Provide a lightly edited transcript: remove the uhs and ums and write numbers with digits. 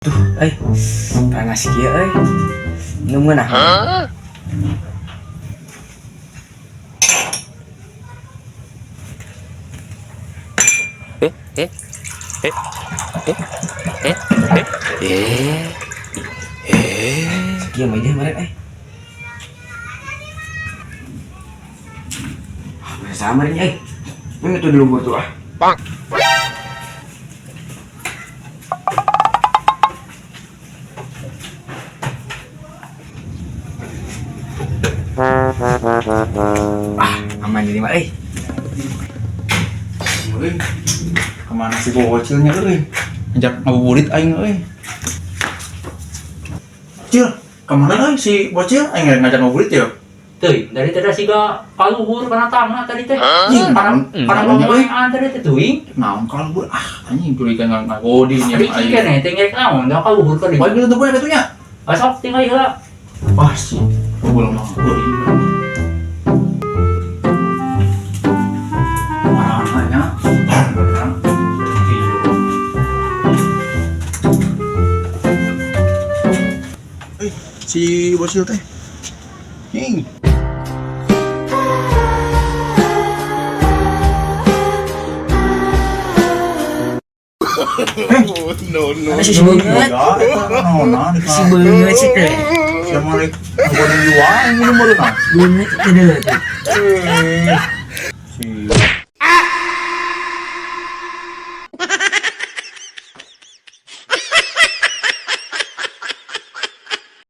Tuh, euy. Panas kieu euy. Nu meunah. Eh, eh, eh, eh, eh, eh, eh, eh. Kieu mah ieu meureun euy. Ah, sama nih euy. Ini tuh di luhur tuh ah. Bang. Ah, aman jadi mah euy. Euy, kemana si bocilnya euy? Ngajak ngabuburit aing euy. Cil, kemana euy si bocil? Aing ngajak ngabuburit ya? Teuing, dari tadi siga kaluhur kana tanah tadi teh. Anjing, Kana kana naon, euy? pamaean tadi teh teuing. Naon kaluhur ah anjing curiga ngagodin ya Ari aing. keneh teh ngerek naon da kaluhur ka Wah, dieu. gitu tuh boy atunya. Sok tinggal heula. Wah, si belum ngagodin. Mana-mana. Eh, si bocil teh. Nih. No, no. Ada si beungeut. Si beungeut sih teh. Siapa rek ngagodin jiwa ini meureun ah. Beungeut teh deuleu teh. Eh.